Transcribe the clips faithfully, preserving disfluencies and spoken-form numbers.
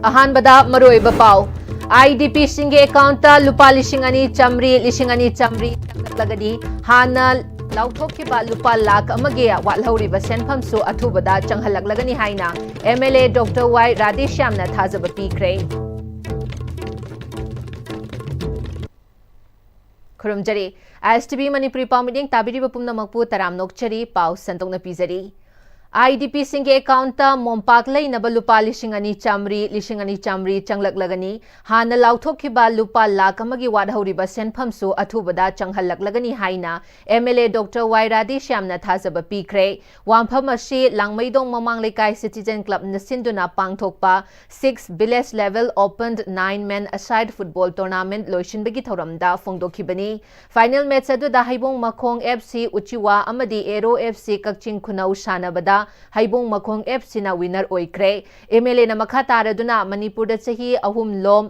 ꯑꯍꯥꯟꯕꯗ ꯃꯔꯨꯑꯣꯏꯕ ꯄꯥꯎ꯫ IDPꯁꯤꯡꯒꯤ ꯑꯦꯀꯥꯎꯟꯇ ꯂꯨꯄꯥ ꯂꯤꯁꯤꯡ ꯑꯅꯤ ꯆꯥꯃꯔꯤ, ꯂꯤꯁꯤꯡ ꯑꯅꯤ ꯆꯥꯃꯔꯤ ꯆꯪꯂꯛꯂꯒꯅꯤ꯫ ꯍꯥꯟꯅ ꯂꯥꯎꯊꯣꯛꯈꯤꯕ ꯂꯨꯄꯥ ꯂꯥꯈ ꯑꯃꯒꯤ ꯋꯥꯠꯍꯧꯔꯤꯕ ꯁꯦꯟꯐꯝꯁꯨ ꯑꯊꯨꯕꯗ ꯆꯪꯍꯜꯂꯛꯂꯒꯅꯤ ꯍꯥꯏꯅ MLA Doctor Y ꯔꯥꯙꯦꯁ꯭ꯌꯥꯝꯅ ꯊꯥꯖꯕ ꯄꯤꯈ꯭ꯔꯦ꯫ ꯈꯨꯔꯨꯝꯖꯔꯤ꯫ ISTV ꯃꯅꯤꯄꯨꯔꯤ ꯄꯥꯎ ꯃꯤꯠꯌꯦꯡ ꯇꯥꯕꯤꯔꯤꯕ ꯄꯨꯝꯅꯃꯛꯄꯨ ꯇꯔꯥꯝꯅ ꯑꯣꯛꯆꯔꯤ꯫ ꯄꯥꯎ ꯁꯟꯗꯣꯛꯅ ꯄꯤꯖꯔꯤ꯫ IDPꯁꯤꯡꯒꯤ ꯑꯦꯀꯥꯎꯟꯇ ꯃꯣꯝꯄꯥꯛ ꯂꯩꯅꯕ ꯂꯨꯄꯥ ꯂꯤꯁꯤꯡ ꯑꯅꯤ ꯆꯥꯃꯔꯤ, ꯂꯤꯁꯤꯡ ꯑꯅꯤ ꯆꯥꯃꯔꯤ ꯆꯪꯂꯛꯂꯒꯅꯤ꯫ ꯍꯥꯟꯅ ꯂꯥꯎꯊꯣꯛꯈꯤꯕ ꯂꯨꯄꯥ ꯂꯥꯈ ꯑꯃꯒꯤ ꯋꯥꯠꯍꯧꯔꯤꯕ ꯁꯦꯟꯐꯝꯁꯨ ꯑꯊꯨꯕꯗ ꯆꯪꯍꯜꯂꯛꯂꯒꯅꯤ ꯍꯥꯏꯅ MLA Doctor Y ꯔꯥꯙꯦꯁ꯭ꯌꯥꯝꯅ ꯊꯥꯖꯕ ꯄꯤꯈ꯭ꯔꯦ꯫ ꯋꯥꯐꯝ ꯑꯁꯤ ꯂꯥꯡꯃꯩꯗꯣꯡ ꯃꯃꯥꯡ ꯂꯩꯀꯥꯏ Citizen Clubꯅ ꯁꯤꯟꯗꯨꯅ ꯄꯥꯡꯊꯣꯛꯄ Six Village Level Open Nine Man Aside Football Tournament ꯂꯣꯏꯁꯤꯟꯕꯒꯤ ꯊꯧꯔꯝꯗ ꯐꯣꯡꯗꯣꯛꯈꯤꯕꯅꯤ꯫ Final match ꯑꯗꯨꯗ ꯍꯩꯕꯣꯡ ꯃꯈꯣꯡ FC ꯎꯆꯤꯋꯥ ꯑꯃꯗꯤ Aero FC ꯀꯛꯆꯤꯡ ꯈꯨꯅꯧ ꯁꯥꯟꯅꯕꯗ ꯍꯩꯕꯣꯡ ꯃꯈꯣꯡ FCꯅ winner ꯑꯣꯏꯈ꯭ꯔꯦ꯫ MLAꯅ ꯃꯈꯥ ꯇꯥꯔꯗꯨꯅ ꯃꯅꯤꯄꯨꯔꯗ ꯆꯍꯤ ꯑꯍꯨꯝꯂꯣꯝ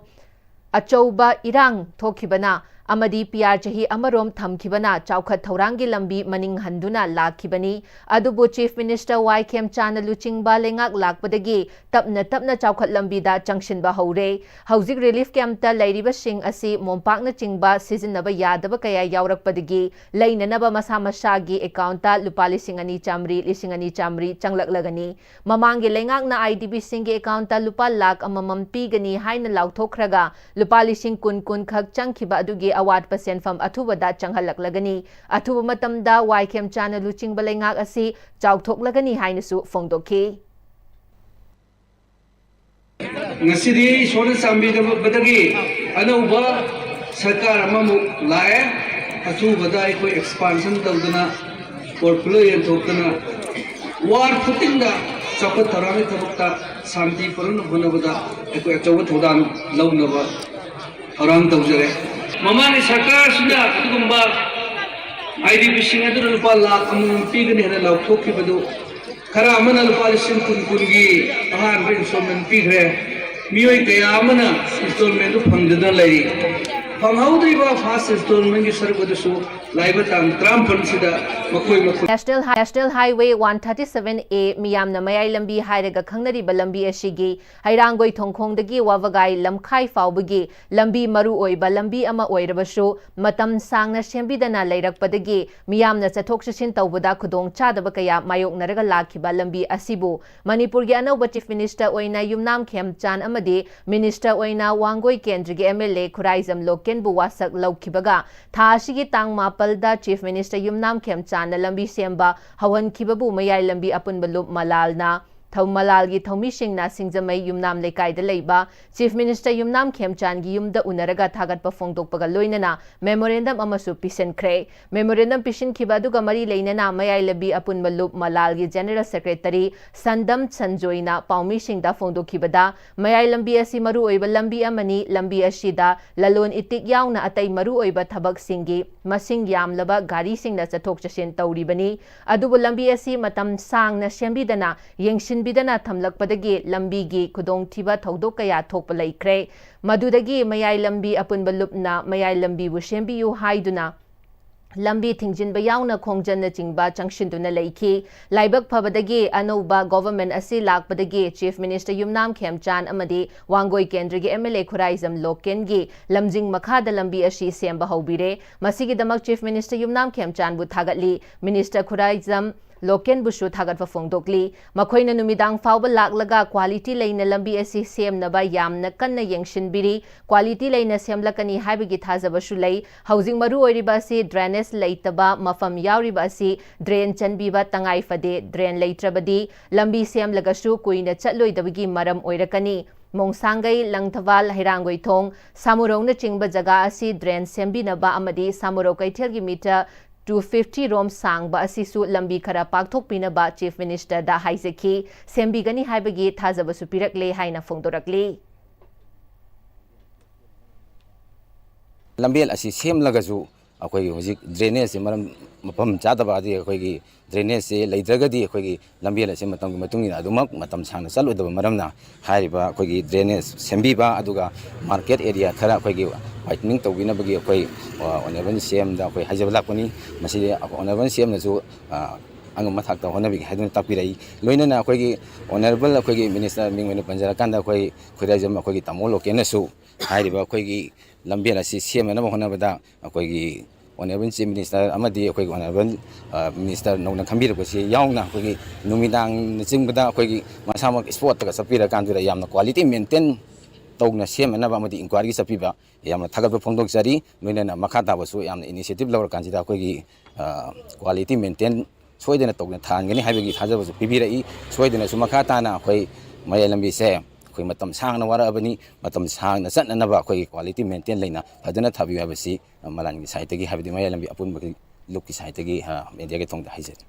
ꯑꯆꯧꯕ ꯏꯔꯥꯡ ꯊꯣꯛꯈꯤꯕꯅ ꯑꯃꯗꯤ PR ꯆꯍꯤ ꯑꯃꯔꯣꯝ ꯊꯝꯈꯤꯕꯅ ꯆꯥꯎꯈꯠ ꯊꯧꯔꯥꯡꯒꯤ ꯂꯝꯕꯤ ꯃꯅꯤꯡ ꯍꯟꯗꯨꯅ ꯂꯥꯛꯈꯤꯕꯅꯤ꯫ ꯑꯗꯨꯕꯨ Chief Minister Y ꯈꯦꯝꯆꯥꯟꯅ ꯂꯨꯆꯤꯡꯕ ꯂꯩꯉꯥꯛ ꯂꯥꯛꯄꯗꯒꯤ ꯇꯞꯅ ꯇꯞꯅ ꯆꯥꯎꯈꯠ ꯂꯝꯕꯤꯗ ꯆꯪꯁꯤꯟꯕ ꯍꯧꯔꯦ꯫ ꯍꯧꯖꯤꯛ relief campꯇ ꯂꯩꯔꯤꯕꯁꯤꯡ ꯑꯁꯤ ꯃꯣꯝꯄꯥꯛꯅꯆꯤꯡꯕ ꯁꯤꯖꯤꯟꯅꯕ ꯌꯥꯗꯕ ꯀꯌꯥ ꯌꯥꯎꯔꯛꯄꯗꯒꯤ ꯂꯩꯅꯅꯕ ꯃꯁꯥ ꯃꯁꯥꯒꯤ ꯑꯦꯀꯥꯎꯟꯇ ꯂꯨꯄꯥ ꯂꯤꯁꯤꯡ ꯑꯅꯤ ꯆꯥꯃꯔꯤ, ꯂꯤꯁꯤꯡ ꯑꯅꯤ ꯆꯥꯃꯔꯤ ꯆꯪꯂꯛꯂꯒꯅꯤ꯫ ꯃꯃꯥꯡꯒꯤ ꯂꯩꯉꯥꯛꯅ IDPꯁꯤꯡꯒꯤ ꯑꯦꯀꯥꯎꯟꯇ ꯂꯨꯄꯥ ꯂꯥꯈ ꯑꯃꯃꯝ ꯄꯤꯒꯅꯤ ꯍꯥꯏꯅ ꯂꯥꯎꯊꯣꯛꯈ꯭ꯔꯒ ꯂꯨꯄꯥ ꯂꯤꯁꯤꯡ ꯀꯨꯟ ꯀꯨꯟ ꯈꯛ ꯆꯪꯈꯤꯕ ꯑꯗꯨꯒꯤ ꯑꯋꯥꯠꯄ ꯁꯦꯟꯐꯝ ꯑꯊꯨꯕꯗ ꯆꯪꯍꯜꯂꯛꯂꯒꯅꯤ꯫ ꯑꯊꯨꯕ ꯃꯇꯝꯗ Y ꯈꯦꯝꯆꯥꯟꯅ ꯂꯨꯆꯤꯡꯕ ꯂꯩꯉꯥꯛ ꯑꯁꯤ ꯆꯥꯎꯊꯣꯛꯂꯒꯅꯤ ꯍꯥꯏꯅꯁꯨ ꯐꯣꯡꯗꯣꯛꯈꯤ꯫ ꯉꯁꯤꯗꯤ ꯏꯁꯣꯔꯅ ꯆꯥꯟꯕꯤꯗꯕꯗꯒꯤ ꯑꯅꯧꯕ ꯁꯔꯀꯥꯔ ꯑꯃꯃꯨꯛ ꯂꯥꯛꯑꯦ꯫ ꯑꯊꯨꯕꯗ ꯑꯩꯈꯣꯏ expansion ꯇꯧꯗꯅ, portfolio ꯌꯦꯟꯊꯣꯛꯇꯅ, ward ꯈꯨꯗꯤꯡꯗ ꯆꯥꯎꯈꯠ ꯊꯧꯔꯥꯡꯒꯤ ꯊꯕꯛꯇ ꯁꯥꯟꯇꯤ ꯄꯨꯔꯛꯅꯕ ꯍꯣꯠꯅꯕꯗ ꯑꯩꯈꯣꯏ ꯑꯆꯧꯕ ꯊꯧꯗꯥꯡ ꯂꯧꯅꯕ ꯊꯧꯔꯥꯡ ꯇꯧꯖꯔꯦ꯫ ꯃꯃꯥꯡꯒꯤ ꯁꯔꯀꯥꯔꯁꯤꯅ ꯑꯗꯨꯒꯨꯝꯕ IDPꯁꯤꯡ ꯑꯗꯨꯅ ꯂꯨꯄꯥ ꯂꯥꯈ ꯑꯃꯃꯝ ꯄꯤꯒꯅꯤ ꯍꯥꯏꯅ ꯂꯥꯎꯊꯣꯛꯈꯤꯕꯗꯨ, ꯈꯔ ꯑꯃꯅ ꯂꯨꯄꯥ ꯂꯤꯁꯤꯡ ꯀꯨꯟ ꯀꯨꯟꯒꯤ ꯑꯍꯥꯟꯕ installment ꯄꯤꯈ꯭ꯔꯦ꯫ ꯃꯤꯑꯣꯏ ꯀꯌꯥ ꯑꯃꯅ installmentꯗꯨ ꯐꯪꯗꯗꯅ ꯂꯩꯔꯤ꯫ ꯐꯪꯍꯧꯗ꯭ꯔꯤꯕ ꯐꯥꯔꯁ ꯏꯟꯁꯇꯣꯜꯃꯦꯟꯒꯤ ꯁꯔꯨꯛ ꯑꯗꯨꯁꯨ ꯂꯥꯛꯏꯕ ꯇꯥꯡ ꯇꯔꯥꯃꯥꯄꯟꯁꯤꯗ ꯃꯈꯣꯏ ꯃꯈꯣꯏ National Hi- National Highway one thirty seven A ꯃꯤꯌꯥꯝꯅ ꯃꯌꯥꯏ ꯂꯝꯕꯤ ꯍꯥꯏꯔꯒ ꯈꯪꯅꯔꯤꯕ ꯂꯝꯕꯤ ꯑꯁꯤꯒꯤ ꯍꯩꯔꯥꯡꯒꯣꯏ ꯊꯣꯡꯈꯣꯡꯗꯒꯤ ꯋꯥꯕꯒꯥꯏ ꯂꯝꯈꯥꯏ ꯐꯥꯎꯕꯒꯤ ꯂꯝꯕꯤ ꯃꯔꯨ ꯑꯣꯏꯕ ꯂꯝꯕꯤ ꯑꯃ ꯑꯣꯏꯔꯕꯁꯨ, ꯃꯇꯝ ꯁꯥꯡꯅ ꯁꯦꯝꯕꯤꯗꯅ ꯂꯩꯔꯛꯄꯗꯒꯤ ꯃꯤꯌꯥꯝꯅ ꯆꯠꯊꯣꯛ ꯆꯠꯁꯤꯟ ꯇꯧꯕꯗ ꯈꯨꯗꯣꯡ ꯆꯥꯗꯕ ꯀꯌꯥ ꯃꯥꯌꯣꯛꯅꯔꯒ ꯂꯥꯛꯈꯤꯕ ꯂꯝꯕꯤ ꯑꯁꯤꯕꯨ ꯃꯅꯤꯄꯨꯔꯒꯤ ꯑꯅꯧꯕ Chief Minister ꯑꯣꯏꯅ ꯌꯨꯝꯅꯥꯝ ꯈꯦꯝꯆꯥꯟ ꯑꯃꯗꯤ Minister ꯑꯣꯏꯅ ꯋꯥꯡꯒꯣꯏ ꯀꯦꯟꯗ꯭ꯔꯒꯤ M L A ꯈꯨꯔꯥꯏꯖꯝ ꯂꯣꯀꯦꯟꯕꯨ ꯋꯥꯁꯛ ꯂꯧꯈꯤꯕꯒ ꯊꯥ ꯑꯁꯤꯒꯤ ꯇꯥꯡ ꯃꯥꯄꯜꯗ Chief Minister ꯌꯨꯝꯅꯥꯝ ꯈꯦꯝꯆꯥꯟꯅ ꯂꯝꯕꯤ ꯁꯦꯝꯕ ꯍꯧꯍꯟꯈꯤꯕꯕꯨ ꯃꯌꯥꯏ ꯂꯝꯕꯤ ꯑꯄꯨꯟꯕ ꯂꯨꯞ ꯃꯂꯥꯜꯅ ꯊꯧ- ꯃꯂꯥꯜꯒꯤ ꯊꯧꯃꯤꯁꯤꯡꯅ ꯁꯤꯡꯖꯃꯩ ꯌꯨꯝꯅꯥꯝ ꯂꯩꯀꯥꯏꯗ ꯂꯩꯕ Chief Minister ꯌꯨꯝꯅꯥꯝ ꯈꯦꯝꯆꯥꯟꯒꯤ ꯌꯨꯝꯗ ꯎꯅꯔꯒ ꯊꯥꯒꯠꯄ ꯐꯣꯡꯗꯣꯛꯄꯒ ꯂꯣꯏꯅꯅ memorandum ꯑꯃꯁꯨ ꯄꯤꯁꯤꯟꯈ꯭ꯔꯦ꯫ Memorandum ꯄꯤꯁꯤꯟꯈꯤꯕ ꯑꯗꯨꯒ ꯃꯔꯤ ꯂꯩꯅꯅ ꯃꯌꯥꯏ ꯂꯝꯕꯤ ꯑꯄꯨꯟꯕ ꯂꯨꯞ ꯃꯂꯥꯜꯒꯤ General Secretary ꯁꯟꯗꯝ ꯁꯟꯖꯣꯏꯅ ꯄꯥꯎꯃꯤꯁꯤꯡꯗ ꯐꯣꯡꯗꯣꯛꯈꯤꯕꯗ, ꯃꯌꯥꯏ ꯂꯝꯕꯤ ꯑꯁꯤ ꯃꯔꯨ ꯑꯣꯏꯕ ꯂꯝꯕꯤ ꯑꯃꯅꯤ, ꯂꯝꯕꯤ ꯑꯁꯤꯗ ꯂꯂꯣꯟ ꯏꯇꯤꯛ ꯌꯥꯎꯅ ꯑꯇꯩ ꯃꯔꯨ ꯑꯣꯏꯕ ꯊꯕꯛꯁꯤꯡꯒꯤ ꯃꯁꯤꯡ ꯌꯥꯝꯂꯕ ꯒꯥꯔꯤꯁꯤꯡꯅ ꯆꯠꯊꯣꯛ ꯆꯠꯁꯤꯟ ꯇꯧꯔꯤꯕꯅꯤ꯫ ꯑꯗꯨꯕꯨ ꯂꯝꯕꯤ ꯑꯁꯤ ꯃꯇꯝ ꯁꯥꯡꯅ ꯁꯦꯝꯕꯤꯗꯅ ꯌꯦꯡꯁꯤꯟꯕꯤꯗꯅ ꯊꯝꯂꯛꯄꯗꯒꯤ ꯂꯝꯕꯤꯒꯤ ꯈꯨꯗꯣꯡꯊꯤꯕ ꯊꯧꯗꯣꯛ ꯀꯌꯥ ꯊꯣꯛꯄ ꯂꯩꯈ꯭ꯔꯦ꯫ ꯃꯗꯨꯗꯒꯤ ꯃꯌꯥꯏ ꯂꯝꯕꯤ ꯑꯄꯨꯟꯕ ꯂꯨꯞꯅ ꯃꯌꯥꯏ ꯂꯝꯕꯤꯕꯨ ꯁꯦꯝꯕꯤꯌꯨ ꯍꯥꯏꯗꯨꯅ ꯂꯝꯕꯤ ꯊꯤꯡꯖꯤꯟꯕ ꯌꯥꯎꯅ ꯈꯣꯡꯖꯟꯅꯆꯤꯡꯕ ꯆꯪꯁꯤꯟꯗꯨꯅ ꯂꯩꯈꯤ꯫ ꯂꯥꯏꯕꯛ ꯐꯕꯗꯒꯤ ꯑꯅꯧꯕ government ꯑꯁꯤ ꯂꯥꯛꯄꯗꯒꯤ Chief Minister ꯌꯨꯝꯅꯥꯝ ꯈꯦꯝꯆꯥꯟ ꯑꯃꯗꯤ ꯋꯥꯡꯒꯣꯏ ꯀꯦꯟꯗ꯭ꯔꯒꯤ M L A ꯈꯨꯔꯥꯏꯖꯝ ꯂꯣꯀꯦꯟꯒꯤ ꯂꯝꯖꯤꯡ ꯃꯈꯥꯗ ꯂꯝꯕꯤ ꯑꯁꯤ ꯁꯦꯝꯕ ꯍꯧꯕꯤꯔꯦ꯫ ꯃꯁꯤꯒꯤꯗꯃꯛ Chief Minister ꯌꯨꯝꯅꯥꯝ ꯈꯦꯝꯆꯥꯟꯕꯨ ꯊꯥꯒꯠꯂꯤ꯫ Minister ꯈꯨꯔꯥꯏꯖꯝ ꯂꯣꯀꯦꯟꯕꯨꯁꯨ ꯊꯥꯒꯠꯄ ꯐꯣꯡꯗꯣꯛꯂꯤ꯫ ꯃꯈꯣꯏꯅ ꯅꯨꯃꯤꯗꯥꯡ ꯐꯥꯎꯕ ꯂꯥꯛꯂꯒ quality ꯂꯩꯅ ꯂꯝꯕꯤ ꯑꯁꯤ ꯁꯦꯝꯅꯕ ꯌꯥꯝꯅ ꯀꯟꯅ ꯌꯦꯡꯁꯤꯟꯕꯤꯔꯤ꯫ Quality ꯂꯩꯅ ꯁꯦꯝꯂꯛꯀꯅꯤ ꯍꯥꯏꯕꯒꯤ ꯊꯥꯖꯕꯁꯨ ꯂꯩ꯫ ꯍꯧꯖꯤꯛ ꯃꯔꯨ ꯑꯣꯏꯔꯤꯕ ꯑꯁꯤ drainage ꯂꯩꯇꯕ ꯃꯐꯝ ꯌꯥꯎꯔꯤꯕ ꯑꯁꯤ drain ꯆꯟꯕꯤꯕ ꯇꯉꯥꯏ ꯐꯗꯦ꯫ Drain ꯂꯩꯇ꯭ꯔꯕꯗꯤ ꯂꯝꯕꯤ ꯁꯦꯝꯂꯒꯁꯨ ꯀꯨꯏꯅ ꯆꯠꯂꯣꯏꯗꯕꯒꯤ ꯃꯔꯝ ꯑꯣꯏꯔꯛꯀꯅꯤ꯫ ꯃꯣꯡꯁꯥꯡꯒꯩ, ꯂꯪꯊꯕꯥꯜ, ꯍꯩꯔꯥꯡꯒꯣꯏꯊꯣꯡ, ꯁꯥꯃꯨꯔꯧꯅꯆꯤꯡꯕ ꯖꯒꯥ ꯑꯁꯤ drain ꯁꯦꯝꯕꯤꯅꯕ ꯑꯃꯗꯤ ꯁꯥꯃꯨꯔꯧ ꯀꯩꯊꯦꯜꯒꯤ meter two fifty ꯔꯣꯝ ꯁꯥꯡꯕ ꯑꯁꯤꯁꯨ ꯂꯝꯕꯤ ꯈꯔ ꯄꯥꯛꯊꯣꯛꯄꯤꯅꯕ Chief Minister ꯗ ꯍꯥꯏꯖꯈꯤ꯫ ꯁꯦꯝꯕꯤꯒꯅꯤ ꯍꯥꯏꯕꯒꯤ ꯊꯥꯖꯕꯁꯨ ꯄꯤꯔꯛꯂꯦ ꯍꯥꯏꯅ ꯐꯣꯡꯗꯣꯔꯛꯂꯤ꯫ ꯂꯝꯕꯦꯜ ꯑꯁꯤ ꯁꯦꯝꯂꯒꯁꯨ ꯑꯩꯈꯣꯏꯒꯤ ꯍꯧꯖꯤꯛ drainage ꯁꯤ ꯃꯔꯝ ꯃꯐꯝ ꯆꯥꯗꯕ ꯑꯗꯤ ꯑꯩꯈꯣꯏꯒꯤ ꯗ꯭ꯔꯦꯅꯦꯖꯁꯦ ꯂꯩꯇ꯭ꯔꯒꯗꯤ ꯑꯩꯈꯣꯏꯒꯤ ꯂꯝꯕꯦꯜ ꯑꯁꯦ ꯃꯇꯝꯒꯤ ꯃꯇꯨꯡ ꯏꯟꯅ ꯑꯗꯨꯃꯛ ꯃꯇꯝ ꯁꯥꯡꯅ ꯆꯠꯂꯣꯏꯗꯕ ꯃꯔꯝꯅ ꯍꯥꯏꯔꯤꯕ ꯑꯩꯈꯣꯏꯒꯤ ꯗ꯭ꯔꯦꯅꯦꯖ ꯁꯦꯝꯕꯤꯕ, ꯑꯗꯨꯒ ꯃꯥꯔꯀꯦꯠ ꯑꯦꯔꯤꯌꯥ ꯈꯔ ꯑꯩꯈꯣꯏꯒꯤ ꯋꯥꯏꯇꯅꯤꯡ ꯇꯧꯕꯤꯅꯕꯒꯤ ꯑꯩꯈꯣꯏ ꯑꯣꯅꯔꯦꯕꯜ ꯁꯤ ꯑꯦꯝꯗ ꯑꯩꯈꯣꯏ ꯍꯥꯏꯖꯕ ꯂꯥꯛꯄꯅꯤ꯫ ꯃꯁꯤꯗꯤ ꯑꯣꯅꯔꯦꯕꯜ ꯁꯤ ꯑꯦꯝꯅꯁꯨ ꯑꯉꯝꯕ ꯊꯥꯛꯇ ꯍꯣꯠꯅꯕꯤꯒꯦ ꯍꯥꯏꯗꯨꯅ ꯇꯥꯛꯄꯤꯔꯛꯏ꯫ ꯂꯣꯏꯅꯅ ꯑꯩꯈꯣꯏꯒꯤ ꯑꯣꯅꯔꯦꯕꯜ ꯑꯩꯈꯣꯏꯒꯤ ꯃꯤꯅꯤꯁꯇꯔ ꯃꯤꯡ ꯑꯣꯏꯅ ꯄꯟꯖꯔꯀꯥꯟꯗ ꯑꯩꯈꯣꯏ ꯈꯨꯔꯥꯏꯖꯝ ꯑꯩꯈꯣꯏꯒꯤ ꯇꯥꯃꯣ ꯂꯣꯀꯦꯜꯅꯁꯨ ꯍꯥꯏꯔꯤꯕ ꯑꯩꯈꯣꯏꯒꯤ ꯂꯝꯕꯦꯜ ꯑꯁꯤ ꯁꯦꯝꯅꯅꯕ ꯍꯣꯠꯅꯕꯗ ꯑꯩꯈꯣꯏꯒꯤ ꯑꯣꯅꯔꯦꯕꯜ ꯆꯤꯐ ꯃꯤꯅꯤꯁꯇꯔ ꯑꯃꯗꯤ ꯑꯩꯈꯣꯏꯒꯤ ꯑꯣꯅꯔꯦꯕꯜ ꯃꯤꯅꯤꯁꯇꯔ ꯅꯧꯅ ꯈꯟꯕꯤꯔꯛꯄꯁꯤ ꯌꯥꯎꯅ ꯑꯩꯈꯣꯏꯒꯤ ꯅꯨꯃꯤꯗꯥꯡꯅꯆꯤꯡꯕꯗ ꯑꯩꯈꯣꯏꯒꯤ ꯃꯁꯥꯃꯛ ꯏꯁꯄꯣꯠꯇꯒ ꯆꯠꯄꯤꯔꯀꯥꯟꯗꯨꯗ ꯌꯥꯝꯅ ꯀ꯭ꯋꯥꯂꯤꯇꯤ ꯃꯦꯟꯇꯦꯟ ꯇꯧꯅ ꯁꯦꯝꯅꯅꯕ ꯑꯃꯗꯤ ꯏꯟꯀ꯭ꯋꯥꯏꯔꯤꯒꯤ ꯆꯠꯄꯤꯕ ꯌꯥꯝꯅ ꯊꯥꯒꯠꯄ ꯐꯣꯡꯗꯣꯛꯆꯔꯤ꯫ ꯂꯣꯏꯅꯅ ꯃꯈꯥ ꯇꯥꯕꯁꯨ ꯌꯥꯝꯅ ꯏꯅꯤꯁꯤꯌꯦꯇꯤꯚ ꯂꯧꯔꯀꯥꯟꯁꯤꯗ ꯑꯩꯈꯣꯏꯒꯤ ꯀ꯭ꯋꯥꯂꯤꯇꯤ ꯃꯦꯟꯇꯦꯟ ꯁꯣꯏꯗꯅ ꯇꯧꯅ ꯊꯥꯍꯟꯒꯅꯤ ꯍꯥꯏꯕꯒꯤ ꯊꯥꯖꯕꯁꯨ ꯄꯤꯕꯤꯔꯛꯏ꯫ ꯁꯣꯏꯗꯅꯁꯨ ꯃꯈꯥ ꯇꯥꯅ ꯑꯩꯈꯣꯏ ꯃꯌꯥꯏ ꯂꯝꯕꯤꯁꯦ ꯑꯩꯈꯣꯏ ꯃꯇꯝ ꯁꯥꯡꯅ ꯋꯥꯔꯛꯑꯕꯅꯤ, ꯃꯇꯝ ꯁꯥꯡꯅ ꯆꯠꯅꯅꯕ ꯑꯩꯈꯣꯏꯒꯤ ꯀ꯭ꯋꯥꯂꯤꯇꯤ ꯃꯦꯟꯇꯦꯟ ꯂꯩꯅ ꯐꯖꯅ ꯊꯥꯕꯤꯌꯨ ꯍꯥꯏꯕꯁꯤ ꯃꯂꯥꯟꯒꯤ ꯁꯥꯏꯠꯇꯒꯤ, ꯍꯥꯏꯕꯗꯤ ꯃꯌꯥꯏ ꯂꯝꯕꯤ ꯑꯄꯨꯟꯕꯒꯤ ꯂꯨꯞꯀꯤ ꯁꯥꯏꯠꯇꯒꯤ ꯃꯦꯗꯤꯌꯥꯒꯤ ꯊꯣꯡꯗ ꯍꯥꯏꯖꯔꯤ꯫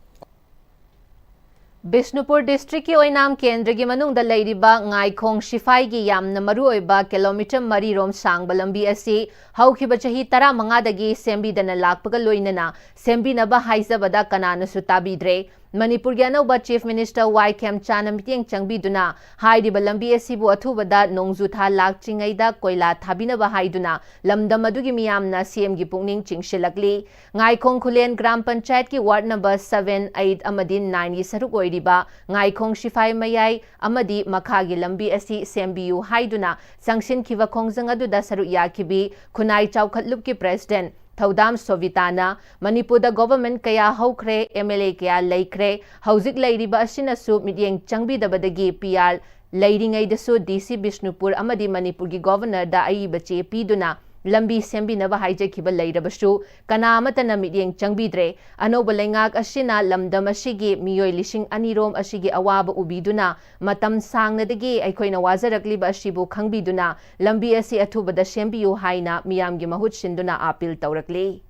ꯕꯤꯁꯅꯨꯄꯨꯔ ꯗꯤꯁꯇ꯭ꯔꯤꯛꯀꯤ ꯑꯣꯏꯅꯥꯝ ꯀꯦꯟꯗ꯭ꯔꯒꯤ ꯃꯅꯨꯡꯗ ꯂꯩꯔꯤꯕ ꯉꯥꯏꯈꯣꯡ ꯁꯤꯐꯥꯏꯒꯤ ꯌꯥꯝꯅ ꯃꯔꯨꯑꯣꯏꯕ ꯀꯤꯂꯣꯃꯤꯇꯔ ꯃꯔꯤꯔꯣꯝ ꯁꯥꯡꯕ ꯂꯝꯕꯤ ꯑꯁꯤ ꯍꯧꯈꯤꯕ ꯆꯍꯤ ꯇꯔꯥꯃꯉꯥꯗꯒꯤ ꯁꯦꯝꯕꯤꯗꯅ ꯂꯥꯛꯄꯒ ꯂꯣꯏꯅꯅ ꯁꯦꯝꯕꯤꯅꯕ ꯍꯥꯏꯖꯕꯗ ꯀꯅꯥꯅꯁꯨ ꯇꯥꯕꯤꯗ꯭ꯔꯦ꯫ ꯃꯅꯤꯄꯨꯔꯒꯤ ꯑꯅꯧꯕ ꯆꯤꯐ ꯃꯤꯅꯤꯁꯇꯔ ꯋꯥꯏ ꯈꯦꯝꯆꯥꯅ ꯃꯤꯠꯌꯦꯡ ꯆꯪꯕꯤꯗꯨꯅ ꯍꯥꯏꯔꯤꯕ ꯂꯝꯕꯤ ꯑꯁꯤꯕꯨ ꯑꯊꯨꯕꯗ ꯅꯣꯡꯖꯨ ꯊꯥ ꯂꯥꯛꯇ꯭ꯔꯤꯉꯩꯗ ꯀꯣꯏꯂꯥ ꯊꯥꯕꯤꯅꯕ ꯍꯥꯏꯗꯨꯅ ꯂꯝꯗꯝ ꯑꯗꯨꯒꯤ ꯃꯤꯌꯥꯝꯅ ꯁꯤ ꯑꯦꯝꯒꯤ ꯄꯨꯛꯅꯤꯡ ꯆꯤꯡꯁꯤꯜꯂꯛꯂꯤ꯫ ꯉꯥꯏꯈꯣꯡ ꯈꯨꯂꯦꯟ ꯒ꯭ꯔꯥꯝ ꯄꯟꯆꯥꯌꯠꯀꯤ ꯋꯥꯔꯗ ꯅꯝꯕꯔ seven, eight ꯑꯃꯗꯤ nineꯒꯤ ꯁꯔꯨꯛ ꯑꯣꯏꯔꯤꯕ ꯉꯥꯏꯈꯣꯡ ꯁꯤꯐꯥꯏ ꯃꯌꯥꯏ ꯑꯃꯗꯤ ꯃꯈꯥꯒꯤ ꯂꯝꯕꯤ ꯑꯁꯤ ꯁꯦꯝꯕꯤꯌꯨ ꯍꯥꯏꯗꯨꯅ ꯆꯪꯁꯤꯟꯈꯤꯕ ꯈꯣꯡꯖꯪ ꯑꯗꯨꯗ ꯁꯔꯨꯛ ꯌꯥꯈꯤꯕꯤ ꯈꯨꯟꯅꯥꯏ ꯆꯥꯎꯈꯠꯂꯨꯞꯀꯤ ꯄ꯭ꯔꯦꯁꯤꯗꯦꯟꯠ ꯊꯧꯗꯥꯝ ꯁꯣꯚꯤꯇꯥꯅ ꯃꯅꯤꯄꯨꯔꯗ ꯒꯣꯚꯔꯟꯃꯦꯟꯠ ꯀꯌꯥ ꯍꯧꯈ꯭ꯔꯦ, ꯑꯦꯝ ꯑꯦꯜ ꯑꯦ ꯀꯌꯥ ꯂꯩꯈ꯭ꯔꯦ, ꯍꯧꯖꯤꯛ ꯂꯩꯔꯤꯕ ꯑꯁꯤꯅꯁꯨ ꯃꯤꯠꯌꯦꯡ ꯆꯪꯕꯤꯗꯕꯗꯒꯤ ꯄꯤ ꯑꯥꯔ ꯂꯩꯔꯤꯉꯩꯗꯁꯨ ꯗꯤ ꯁꯤ ꯕꯤꯁꯅꯨꯄꯨꯔ ꯑꯃꯗꯤ ꯃꯅꯤꯄꯨꯔꯒꯤ ꯒꯣꯚꯔꯅꯔꯗ ꯑꯏꯕ ꯆꯦ ꯄꯤꯗꯨꯅ ꯂꯝꯕꯤ ꯁꯦꯝꯕꯤꯅꯕ ꯍꯥꯏꯖꯈꯤꯕ ꯂꯩꯔꯕꯁꯨ ꯀꯅꯥ ꯑꯃꯠꯇꯅ ꯃꯤꯠꯌꯦꯡ ꯆꯪꯕꯤꯗ꯭ꯔꯦ꯫ ꯑꯅꯧꯕ ꯂꯩꯉꯥꯛ ꯑꯁꯤꯅ ꯂꯝꯗꯝ ꯑꯁꯤꯒꯤ ꯃꯤꯑꯣꯏ ꯂꯤꯁꯤꯡ ꯑꯅꯤ ꯔꯣꯝ ꯑꯁꯤꯒꯤ ꯑꯋꯥꯕ ꯎꯕꯤꯗꯨꯅ ꯃꯇꯝ ꯁꯥꯡꯅꯗꯒꯤ ꯑꯩꯈꯣꯏꯅ ꯋꯥꯖꯔꯛꯂꯤꯕ ꯑꯁꯤꯕꯨ ꯈꯪꯕꯤꯗꯨꯅ ꯂꯝꯕꯤ ꯑꯁꯤ ꯑꯊꯨꯕꯗ ꯁꯦꯝꯕꯤꯌꯨ ꯍꯥꯏꯅ ꯃꯤꯌꯥꯝꯒꯤ ꯃꯍꯨꯠ ꯁꯤꯟꯗꯨꯅ ꯑꯥꯄꯤꯜ ꯇꯧꯔꯛꯂꯤ꯫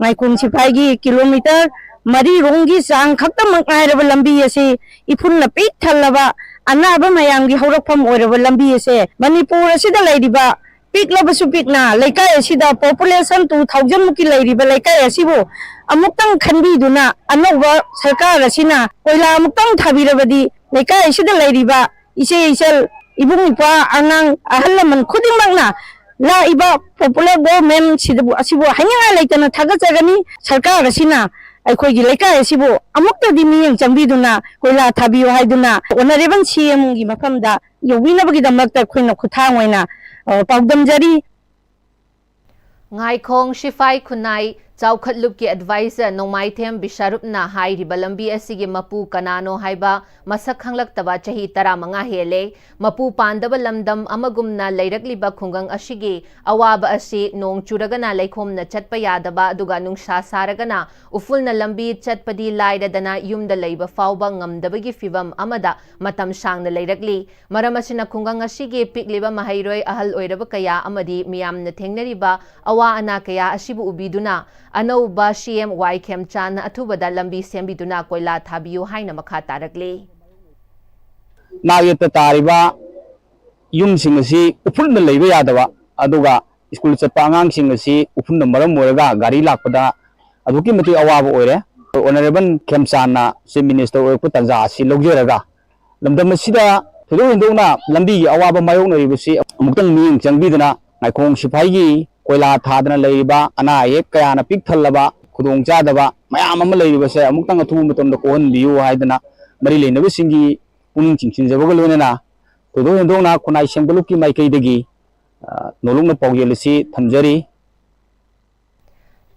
ꯉꯥꯏꯈꯣꯡ ꯁꯤꯐꯥꯏꯒꯤ ꯀꯤꯂꯣꯃꯤꯇꯔ ꯃꯔꯤꯔꯣꯝꯒꯤ ꯆꯥꯡ ꯈꯛꯇꯃꯛ ꯉꯥꯏꯔꯕ ꯂꯝꯕꯤ ꯑꯁꯤ ꯏꯐꯨꯟꯅ ꯄꯤꯛ ꯊꯜꯂꯕ ꯑꯅꯥꯕ ꯃꯌꯥꯝꯒꯤ ꯍꯧꯔꯛꯐꯝ ꯑꯣꯏꯔꯕ ꯂꯝꯕꯤ ꯑꯁꯦ ꯃꯅꯤꯄꯨꯔ ꯑꯁꯤꯗ ꯂꯩꯔꯤꯕ ꯄꯤꯛꯂꯕꯁꯨ ꯄꯤꯛꯅ ꯂꯩꯀꯥꯏ ꯑꯁꯤꯗ population two thousand ꯃꯨꯛꯀꯤ ꯂꯩꯔꯤꯕ ꯂꯩꯀꯥꯏ ꯑꯁꯤꯕꯨ ꯑꯃꯨꯛꯇꯪ ꯈꯟꯕꯤꯗꯨꯅ ꯑꯅꯧꯕ ꯁꯔꯀꯥꯔ ꯑꯁꯤꯅ ꯀꯣꯏꯂꯥ ꯑꯃꯨꯛꯇꯪ ꯊꯥꯕꯤꯔꯕꯗꯤ ꯂꯩꯀꯥꯏ ꯑꯁꯤꯗ ꯂꯩꯔꯤꯕ ꯏꯆꯦ ꯏꯆꯜ, ꯏꯕꯨꯡ ꯏꯄ꯭ꯋꯥ, ꯑꯉꯥꯡ, ꯑꯍꯜ ꯂꯃꯟ ꯈꯨꯗꯤꯡꯃꯛꯅ ꯂꯥꯛꯏꯕ popular government ꯁꯤꯗꯕꯨ, ꯑꯁꯤꯕꯨ ꯍꯥꯏꯅꯤꯡꯉꯥꯏ ꯂꯩꯇꯅ ꯊꯥꯒꯠꯆꯒꯅꯤ꯫ ꯁꯔꯀꯥꯔ ꯑꯁꯤꯅ ꯑꯩꯈꯣꯏꯒꯤ ꯂꯩꯀꯥꯏ ꯑꯁꯤꯕꯨ ꯑꯃꯨꯛꯇꯗꯤ ꯃꯤꯠꯌꯦꯡ ꯆꯪꯕꯤꯗꯨꯅ ꯀꯣꯏꯂꯥ ꯊꯥꯕꯤꯌꯨ ꯍꯥꯏꯗꯨꯅ honourable C M ꯒꯤ ꯃꯐꯝꯗ ꯌꯧꯕꯤꯅꯕꯒꯤꯗꯃꯛꯇ ꯑꯩꯈꯣꯏꯅ ꯈꯨꯠꯊꯥꯡ ꯑꯣꯏꯅ, ꯑ, ꯄꯥꯎꯗꯝꯖꯔꯤ꯫ ꯉꯥꯏꯈꯣꯡ ꯁꯤꯐꯥꯏ ꯈꯨꯟꯅꯥꯏ ꯆꯥꯎꯈꯠꯂꯨꯞꯀꯤ advisor ꯅꯣꯡꯃꯥꯏꯊꯦꯝ ꯕꯤꯁꯥꯔꯨꯞꯅ ꯍꯥꯏꯔꯤꯕ ꯂꯝꯕꯤ ꯑꯁꯤꯒꯤ ꯃꯄꯨ ꯀꯅꯥꯅꯣ ꯍꯥꯏꯕ ꯃꯁꯛ ꯈꯪꯂꯛꯇꯕ ꯆꯍꯤ ꯇꯔꯥꯃꯉꯥ ꯍꯦꯜꯂꯦ꯫ ꯃꯄꯨ ꯄꯥꯟꯗꯕ ꯂꯝꯗꯝ ꯑꯃꯒꯨꯝꯅ ꯂꯩꯔꯛꯂꯤꯕ ꯈꯨꯡꯒꯪ ꯑꯁꯤꯒꯤ ꯑꯋꯥꯕ ꯑꯁꯤ ꯅꯣꯡ ꯆꯨꯔꯒꯅ ꯂꯩꯈꯣꯝꯅ ꯆꯠꯄ ꯌꯥꯗꯕ, ꯑꯗꯨꯒ ꯅꯨꯡꯁꯥ ꯁꯥꯔꯒꯅ ꯎꯐꯨꯜꯅ ꯂꯝꯕꯤ ꯆꯠꯄꯗꯤ ꯂꯥꯏꯔꯗꯅ ꯌꯨꯝꯗ ꯂꯩꯕ ꯐꯥꯎꯕ ꯉꯝꯗꯕꯒꯤ ꯐꯤꯚꯝ ꯑꯃꯗ ꯃꯇꯝ ꯁꯥꯡꯅ ꯂꯩꯔꯛꯂꯤ꯫ ꯃꯔꯝ ꯑꯁꯤꯅ ꯈꯨꯡꯒꯪ ꯑꯁꯤꯒꯤ ꯄꯤꯛꯂꯤꯕ ꯃꯍꯩꯔꯣꯏ ꯑꯍꯜ ꯑꯣꯏꯔꯕ ꯀꯌꯥ ꯑꯃꯗꯤ ꯃꯤꯌꯥꯝꯅ ꯊꯦꯡꯅꯔꯤꯕ ꯑꯋꯥ ꯑꯅꯥ ꯀꯌꯥ ꯑꯁꯤꯕꯨ ꯎꯕꯤꯗꯨꯅ ꯑꯅꯧꯕ C M Y ꯈꯦꯝꯆꯥꯟꯅ ꯑꯊꯨꯕꯗ ꯂꯝꯕꯤ ꯁꯦꯝꯕꯤꯗꯨꯅ ꯀꯣꯏꯂꯥ ꯊꯥꯕꯤꯌꯨ ꯍꯥꯏꯅ ꯃꯈꯥ ꯇꯥꯔꯛꯂꯤ꯫ ꯅꯥꯛ ꯌꯦꯠꯇ ꯇꯥꯔꯤꯕ ꯌꯨꯝꯁꯤꯡ ꯑꯁꯤ ꯎꯐꯨꯜꯅ ꯂꯩꯕ ꯌꯥꯗꯕ, ꯑꯗꯨꯒ ꯁ꯭ꯀꯨꯜ ꯆꯠꯄ ꯑꯉꯥꯡꯁꯤꯡ ꯑꯁꯤ ꯎꯐꯨꯜꯅ ꯃꯔꯝ ꯑꯣꯏꯔꯒ ꯒꯥꯔꯤ ꯂꯥꯛꯄꯗ ꯑꯗꯨꯛꯀꯤ ꯃꯇꯤꯛ ꯑꯋꯥꯕ ꯑꯣꯏꯔꯦ꯫ Honourable ꯈꯦꯝꯆꯥꯟꯅ Chief Minister ꯑꯣꯏꯔꯛꯄ ꯇꯥꯟꯖꯥ ꯑꯁꯤ ꯂꯧꯖꯔꯒ ꯂꯝꯗꯝ ꯑꯁꯤꯗ ꯊꯣꯏꯗꯣꯛ ꯍꯦꯟꯗꯣꯛꯅ ꯂꯝꯕꯤꯒꯤ ꯑꯋꯥꯕ ꯃꯥꯌꯣꯛꯅꯔꯤꯕꯁꯤ ꯑꯃꯨꯛꯇꯪ ꯃꯤꯠꯌꯦꯡ ꯆꯪꯕꯤꯗꯨꯅ ꯉꯥꯏꯈꯣꯡ ꯁꯤꯐꯥꯏꯒꯤ ꯀꯣꯏꯂꯥ ꯊꯥꯗꯅ ꯂꯩꯔꯤꯕ ꯑꯅꯥ ꯑꯌꯦꯛ ꯀꯌꯥꯅ ꯄꯤꯛ ꯊꯜꯂꯕ ꯈꯨꯗꯣꯡ ꯆꯥꯗꯕ ꯃꯌꯥꯝ ꯑꯃ ꯂꯩꯔꯤꯕꯁꯦ ꯑꯃꯨꯛꯇꯪ ꯑꯊꯨꯕ ꯃꯇꯝꯗ ꯀꯣꯛꯍꯟꯕꯤꯌꯨ ꯍꯥꯏꯗꯅ ꯃꯔꯤ ꯂꯩꯅꯕꯁꯤꯡꯒꯤ ꯄꯨꯛꯅꯤꯡ ꯆꯤꯡꯁꯤꯟꯖꯕꯒ ꯂꯣꯏꯅꯅ ꯊꯣꯏꯗꯣꯛ ꯍꯦꯟꯗꯣꯛꯅ ꯈꯨꯟꯅꯥꯏ ꯁꯦꯝꯒꯠꯂꯨꯞꯀꯤ ꯃꯥꯏꯀꯩꯗꯒꯤ, ꯑ, ꯅꯣꯂꯨꯛꯅ ꯄꯥꯎꯖꯦꯜ ꯑꯁꯤ ꯊꯝꯖꯔꯤ꯫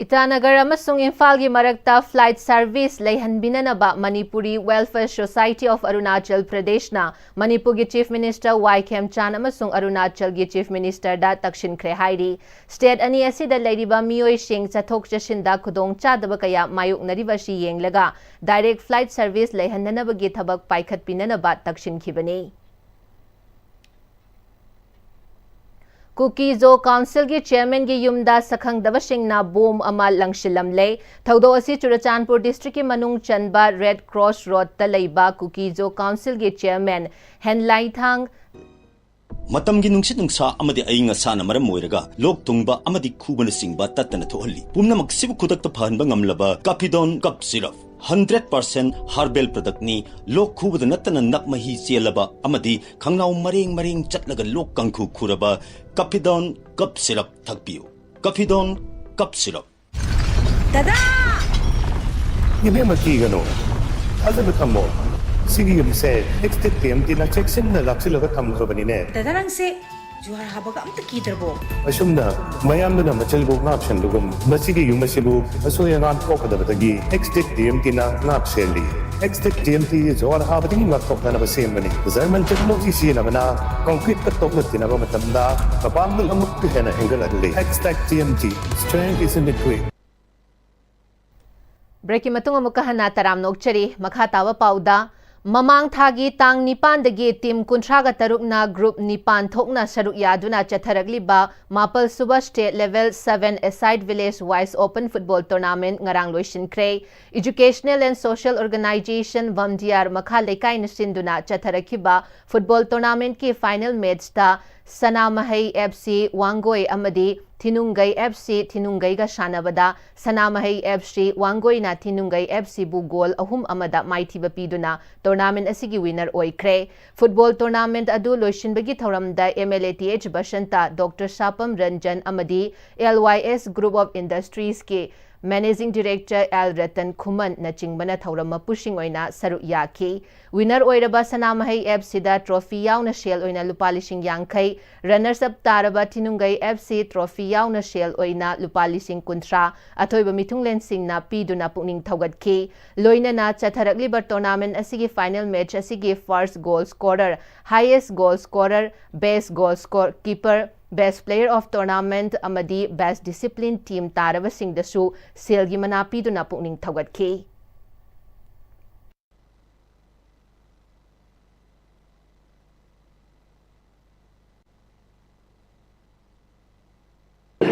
ꯏꯇꯥꯅꯒꯔ ꯑꯃꯁꯨꯡ ꯏꯝꯐꯥꯜꯒꯤ ꯃꯔꯛꯇ flight service ꯂꯩꯍꯟꯕꯤꯅꯅꯕ Manipuri Welfare Society of Arunachal Pradeshꯅ ꯃꯅꯤꯄꯨꯔꯒꯤ Chief Minister Y ꯈꯦꯝꯆꯥꯟ ꯑꯃꯁꯨꯡ ꯑꯔꯨꯅꯥꯆꯜꯒꯤ Chief Ministerꯗ ꯇꯛꯁꯤꯟꯈ꯭ꯔꯦ ꯍꯥꯏꯔꯤ꯫ State ꯑꯅꯤ ꯑꯁꯤꯗ ꯂꯩꯔꯤꯕ ꯃꯤꯑꯣꯏꯁꯤꯡ ꯆꯠꯊꯣꯛ ꯆꯠꯁꯤꯟꯗ ꯈꯨꯗꯣꯡꯆꯥꯗꯕ ꯀꯌꯥ ꯃꯥꯌꯣꯛꯅꯔꯤꯕ ꯑꯁꯤ ꯌꯦꯡꯂꯒ direct flight service ꯂꯩꯍꯟꯅꯅꯕꯒꯤ ꯊꯕꯛ ꯄꯥꯏꯈꯠꯄꯤꯅꯅꯕ ꯇꯛꯁꯤꯟꯈꯤꯕꯅꯤ꯫ ꯀꯨꯀꯤ-ꯖꯣ ꯀꯥꯎꯟꯁꯤꯜꯒꯤ ꯆꯦꯌꯔꯃꯦꯟꯒꯤ ꯌꯨꯝꯗ ꯁꯛꯈꯪꯗꯕꯁꯤꯡꯅ ꯕꯣꯝ ꯑꯃ ꯂꯪꯁꯤꯜꯂꯝꯂꯦ꯫ ꯊꯧꯗꯣꯛ ꯑꯁꯤ ꯆꯨꯔꯆꯥꯟꯄꯨꯔ ꯗꯤꯁꯇ꯭ꯔꯤꯛꯀꯤ ꯃꯅꯨꯡ ꯆꯟꯕ ꯔꯦꯗ ꯀ꯭ꯔꯣꯁ ꯔꯣꯗꯇ ꯂꯩꯕ ꯀꯨꯀꯤ-ꯖꯣ ꯀꯥꯎꯟꯁꯤꯜꯒꯤ ꯆꯦꯌꯔꯃꯦꯟ ꯍꯦꯟꯂꯥꯏꯊꯥꯡ ꯃꯇꯝꯒꯤ ꯅꯨꯡꯁꯤꯠ ꯅꯨꯡꯁꯥ ꯑꯃꯗꯤ ꯑꯏꯪ ꯑꯁꯥꯅ ꯃꯔꯝ ꯑꯣꯏꯔꯒ ꯂꯣꯛ ꯊꯨꯡꯕ ꯑꯃꯗꯤ ꯈꯨꯕꯅꯆꯤꯡꯕ ꯇꯠꯇꯅ ꯊꯣꯛꯍꯜꯂꯤ꯫ ꯄꯨꯝꯅꯃꯛꯁꯤꯕꯨ ꯈꯨꯗꯛꯇ ꯐꯍꯟꯕ ꯉꯝꯂꯕ ꯀꯥꯐꯤꯗꯣꯟ ꯀꯞ ꯁꯤꯔꯞ, ꯍꯟꯗ꯭ꯔꯦꯠ ꯄꯥꯔꯁꯦꯟ ꯍꯥꯔꯕꯦꯜ ꯄ꯭ꯔꯗꯛꯅꯤ꯫ ꯂꯣꯛ ꯈꯨꯕꯗ ꯅꯠꯇꯅ ꯅꯞ ꯃꯍꯤ ꯆꯦꯜꯂꯕ ꯑꯃꯗꯤ ꯈꯪꯅꯥꯎ ꯃꯔꯦꯡ ꯃꯔꯦꯡ ꯆꯠꯂꯒ ꯂꯣꯛ ꯀꯥꯡꯈꯨ ꯈꯨꯔꯕ ꯀꯥꯐꯤꯗꯣꯟ ꯀꯞ ꯁꯤꯔꯞ ꯊꯛꯄꯤꯌꯨ꯫ ꯀꯥꯐꯤꯗꯣꯟ ꯀꯞ ꯁꯤꯔꯞ꯫ ꯗꯗꯥ! ꯏꯕꯦꯝꯃ, ꯀꯤꯒꯅꯨ꯫ ꯊꯥꯖꯕ ꯊꯝꯃꯣ꯫ ꯁꯤꯒꯤ ꯌꯨꯝꯁꯦ ꯑꯦꯛꯁꯇꯦꯛ ꯇꯤ ꯑꯦꯝ ꯇꯤꯅ ꯆꯦꯛꯁꯤꯟꯅ ꯂꯥꯛꯁꯤꯜꯂꯒ ꯊꯝꯈ꯭ꯔꯕꯅꯤꯅꯦ꯫ ꯗꯗꯥ, ꯅꯪꯁꯦ ꯖꯨꯍꯥꯔ ꯍꯥꯕꯒ ꯑꯝꯇ ꯀꯤꯗ꯭ꯔꯕꯣ? ꯑꯁꯨꯝꯅ ꯃꯌꯥꯝꯗꯨꯅ ꯃꯆꯤꯜꯕꯨ ꯉꯥꯛ ꯁꯦꯟꯕꯒꯨꯝ, ꯃꯁꯤꯒꯤ ꯌꯨꯝ ꯑꯁꯤꯕꯨ ꯑꯁꯣꯏ ꯑꯉꯥꯝ ꯊꯣꯛꯀꯗꯕꯗꯒꯤ ꯑꯦꯛꯁꯇꯦꯛ ꯇꯤ ꯑꯦꯝ ꯇꯤꯅ ꯉꯥꯛ ꯁꯦꯜꯂꯤ꯫ ꯑꯦꯛꯁꯇꯦꯛ ꯇꯤ ꯑꯦꯝ ꯇꯤ ꯖꯨꯍꯥꯔ ꯍꯥꯕꯗꯒꯤ ꯉꯥꯛꯊꯣꯛꯅꯅꯕ ꯁꯦꯝꯕꯅꯤ꯫ ꯖꯔꯃꯟ ꯇꯦꯛꯅꯣꯂꯣꯖꯤ ꯁꯤꯖꯤꯟꯅꯕꯅ ꯀꯪꯀ꯭ꯔꯤꯠꯀ ꯇꯣꯛꯅ ꯇꯤꯟꯅꯕ ꯃꯇꯝꯗ ꯃꯄꯥꯡꯒꯜ ꯑꯃꯨꯛꯀ ꯍꯦꯟꯅ ꯍꯦꯟꯒꯠꯍꯜꯂꯤ꯫ Xtech T M T, strength is in the grit. ꯕ꯭ꯔꯦꯛꯀꯤ ꯃꯇꯨꯡ ꯑꯃꯨꯛꯀ ꯍꯟꯅ ꯇꯔꯥꯝꯅ ꯑꯣꯛꯆꯔꯤ꯫ ꯃꯈꯥ ꯇꯥꯕ ꯄꯥꯎꯗ, ꯃꯃꯥꯡ ꯊꯥꯒꯤ ꯇꯥꯡ ꯅꯤꯄꯥꯟꯗꯒꯤ ꯇꯤꯝ ꯀꯨꯟꯊ꯭ꯔꯥꯒ ꯇꯔꯨꯛꯅ ꯒ꯭ꯔꯨꯞ ꯅꯤꯄꯥꯟ ꯊꯣꯛꯅ ꯁꯔꯨꯛ ꯌꯥꯗꯨꯅ ꯆꯠꯊꯔꯛꯂꯤꯕ ꯃꯥꯄꯜ ꯁꯨꯕ State Level seven Aside Village Wise Open Football Tournament ꯉꯔꯥꯡ ꯂꯣꯏꯁꯤꯟꯈ꯭ꯔꯦ꯫ Educational and Social Organization ꯚꯝꯗꯤꯌꯥꯔ ꯃꯈꯥ ꯂꯩꯀꯥꯏꯅ ꯁꯤꯟꯗꯨꯅ ꯆꯠꯊꯔꯛꯈꯤꯕ ꯐꯨꯠꯕꯣꯜ ꯇꯣꯔꯅꯥꯃꯦꯟꯠꯀꯤ ꯐꯥꯏꯅꯦꯜ ꯃꯦꯠꯆꯇ ꯁꯅꯥꯃꯍꯩ ꯑꯦꯐ ꯁꯤ ꯋꯥꯡꯒꯣꯏ ꯑꯃꯗꯤ ꯊꯤꯅꯨꯡꯒꯩ ꯑꯦꯐ ꯁꯤ ꯊꯤꯅꯨꯡꯒꯩꯒ ꯁꯥꯟꯅꯕꯗ ꯁꯅꯥꯃꯍꯩ ꯑꯦꯐ ꯁꯤ ꯋꯥꯡꯒꯣꯏꯅ ꯊꯤꯅꯨꯡꯒꯩ ꯑꯦꯐ ꯁꯤꯕꯨ ꯒꯣꯜ ꯑꯍꯨꯝ ꯑꯃꯗ ꯃꯥꯏꯊꯤꯕ ꯄꯤꯗꯨꯅ ꯇꯣꯔꯅꯥꯃꯦꯟꯠ ꯑꯁꯤꯒꯤ ꯋꯤꯅꯔ ꯑꯣꯏꯈ꯭ꯔꯦ꯫ ꯐꯨꯠꯕꯣꯜ ꯇꯣꯔꯅꯥꯃꯦꯟꯠ ꯑꯗꯨ ꯂꯣꯏꯁꯤꯟꯕꯒꯤ ꯊꯧꯔꯝꯗ M L A T H Basanta, doctor Sapam Ranjan ꯑꯃꯗꯤ L Y S Group of Industries ꯀꯤ ꯃꯦꯅꯦꯖꯤꯡ ꯗꯤꯔꯦꯛꯇꯔ ꯑꯦꯜ ꯔꯇꯟ ꯈꯨꯃꯟꯅꯆꯤꯡꯕꯅ ꯊꯧꯔꯝ ꯃꯄꯨꯁꯤꯡ ꯑꯣꯏꯅ ꯁꯔꯨꯛ ꯌꯥꯈꯤ꯫ ꯋꯤꯅꯔ ꯑꯣꯏꯔꯕ ꯁꯅꯥꯃꯍꯩ ꯑꯦꯐ ꯁꯤꯗ ꯇ꯭ꯔꯣꯐꯤ ꯌꯥꯎꯅ ꯁꯦꯜ ꯑꯣꯏꯅ ꯂꯨꯄꯥ ꯂꯤꯁꯤꯡ ꯌꯥꯡꯈꯩ, ꯔꯟꯅꯔꯁ ꯑꯞ ꯇꯥꯔꯕ ꯊꯤꯅꯨꯡꯒꯩ ꯑꯦꯐ ꯁꯤ ꯇ꯭ꯔꯣꯐꯤ ꯌꯥꯎꯅ ꯁꯦꯜ ꯑꯣꯏꯅ ꯂꯨꯄꯥ ꯂꯤꯁꯤꯡ ꯀꯨꯟꯊ꯭ꯔꯥ ꯑꯊꯣꯏꯕ ꯃꯤꯊꯨꯡꯂꯦꯟꯁꯤꯡꯅ ꯄꯤꯗꯨꯅ ꯄꯨꯛꯅꯤꯡ ꯊꯧꯒꯠꯈꯤ꯫ ꯂꯣꯏꯅꯅ ꯆꯠꯊꯔꯛꯂꯤꯕ ꯇꯣꯔꯅꯥꯃꯦꯟꯠ ꯑꯁꯤꯒꯤ ꯐꯥꯏꯅꯦꯜ ꯃꯦꯠꯆ ꯑꯁꯤꯒꯤ first goal scorer, highest goal scorer, best goal score keeper, best player of tournament ꯑꯃꯗꯤ ꯕꯦꯁ ꯗꯤꯁꯤꯄ꯭ꯂꯤꯟ ꯇꯤꯝ ꯇꯥꯔꯕꯁꯤꯡꯗꯁꯨ ꯁꯦꯜꯒꯤ ꯃꯅꯥ ꯄꯤꯗꯨꯅ ꯄꯨꯛꯅꯤꯡ ꯊꯧꯒꯠꯈꯤ꯫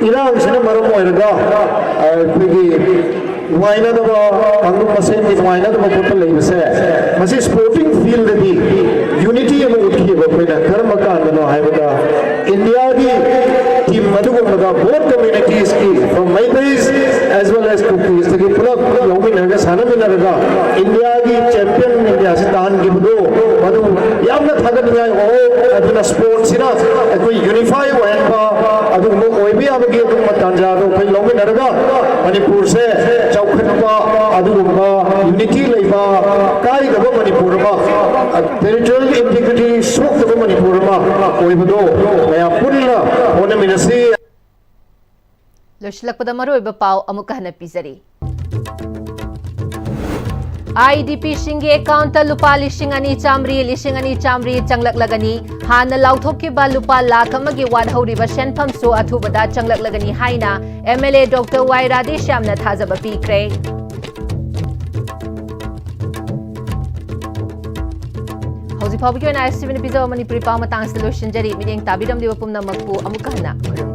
ꯏꯔꯥꯡꯁꯤꯅ ꯃꯔꯝ ꯑꯣꯏꯔꯒ ꯑꯩꯈꯣꯏꯒꯤ ꯅꯨꯡꯉꯥꯏꯅꯗꯕ, ꯀꯥꯡꯂꯨꯞ ꯃꯁꯦꯟꯒꯤ ꯅꯨꯡꯉꯥꯏꯅꯗꯕ ꯈꯣꯠꯄ ꯂꯩꯕꯁꯦ, ꯃꯁꯤ sporting fieldꯗꯗꯤ unity ꯑꯃ ꯎꯠꯈꯤꯕ ꯑꯩꯈꯣꯏꯅ꯫ ꯀꯔꯝꯕ ꯀꯥꯟꯗꯅꯣ ꯍꯥꯏꯕꯗ, ꯏꯟꯗꯤꯌꯥꯒꯤ team ꯑꯗꯨꯒꯨꯝꯕꯗ both communitiesꯀꯤ, from Meiteis as well as Kukisꯇꯒꯤ ꯄꯨꯂꯞ ꯂꯧꯃꯤꯟꯅꯔꯒ ꯁꯥꯟꯅꯃꯤꯟꯅꯔꯒ ꯏꯟꯗꯤꯌꯥꯒꯤ champion ꯏꯟꯗꯤꯌꯥꯁꯤ ꯇꯥꯍꯟꯈꯤꯕꯗꯣ, ꯃꯗꯨ ꯌꯥꯝꯅ ꯊꯥꯒꯠꯅꯤꯡꯉꯥꯏ ꯑꯣꯏ꯫ ꯑꯗꯨꯅ sportꯁꯤꯅ ꯑꯩꯈꯣꯏ unify ꯑꯣꯏꯍꯟꯕ, ꯑꯗꯨꯒꯨꯝꯕ ꯑꯣꯏꯕ ꯌꯥꯕꯒꯤ ꯑꯗꯨꯒꯨꯝꯕ ꯇꯥꯟꯖꯥꯗꯣ ꯑꯩꯈꯣꯏ ꯂꯧꯃꯤꯟꯅꯔꯒ ꯃꯅꯤꯄꯨꯔꯁꯦ ꯆꯥꯎꯈꯠꯄ, ꯑꯗꯨꯒꯨꯝꯕ unity ꯂꯩꯕ, ꯀꯥꯏꯗꯕ ꯃꯅꯤꯄꯨꯔ ꯑꯃ, territorial integrity ꯁꯣꯛꯇꯕ ꯃꯅꯤꯄꯨꯔ ꯑꯃ ꯑꯣꯏꯕꯗꯣ ꯃꯌꯥꯝ ꯄꯨꯟꯅ ꯍꯣꯠꯅꯃꯤꯟꯅꯁꯤ꯫ ꯂꯣꯏꯁꯤꯜꯂꯛꯄꯗ ꯃꯔꯨꯑꯣꯏꯕ ꯄꯥꯎ ꯑꯃꯨꯛꯀ ꯍꯟꯅ ꯄꯤꯖꯔꯤ꯫ IDPꯁꯤꯡꯒꯤ accountꯇ ꯂꯨꯄꯥ ꯂꯤꯁꯤꯡ ꯑꯅꯤ ꯆꯥꯃꯔꯤ, ꯂꯤꯁꯤꯡ ꯑꯅꯤ ꯆꯥꯃꯔꯤ ꯆꯪꯂꯛꯂꯒꯅꯤ꯫ ꯍꯥꯟꯅ ꯂꯥꯎꯊꯣꯛꯈꯤꯕ ꯂꯨꯄꯥ ꯂꯥꯈ ꯑꯃꯒꯤ ꯋꯥꯠꯍꯧꯔꯤꯕ ꯁꯦꯟꯐꯝꯁꯨ ꯑꯊꯨꯕꯗ ꯆꯪꯂꯛꯂꯒꯅꯤ ꯍꯥꯏꯅ MLA Doctor ꯋꯥꯏ ꯔꯥꯙꯦꯁ꯭ꯌꯥꯝꯅ ꯊꯥꯖꯕ ꯄꯤꯈ꯭ꯔꯦ꯫ ꯍꯧꯖꯤꯛ ꯐꯥꯎꯕꯒꯤ ꯑꯣꯏꯅ ISTVꯅ ꯄꯤꯖꯕ ꯃꯅꯤꯄꯨꯔꯤ ꯄꯥꯎ ꯃꯇꯥꯡꯁꯤꯗ ꯂꯣꯏꯁꯤꯟꯖꯔꯤ꯫ ꯃꯤꯠꯌꯦꯡ ꯇꯥꯕꯤꯔꯝꯂꯤꯕ ꯄꯨꯝꯅꯃꯛꯄꯨ ꯑꯃꯨꯛꯀ ꯍꯟꯅ ꯈꯨꯔꯨꯝꯖꯔꯤ꯫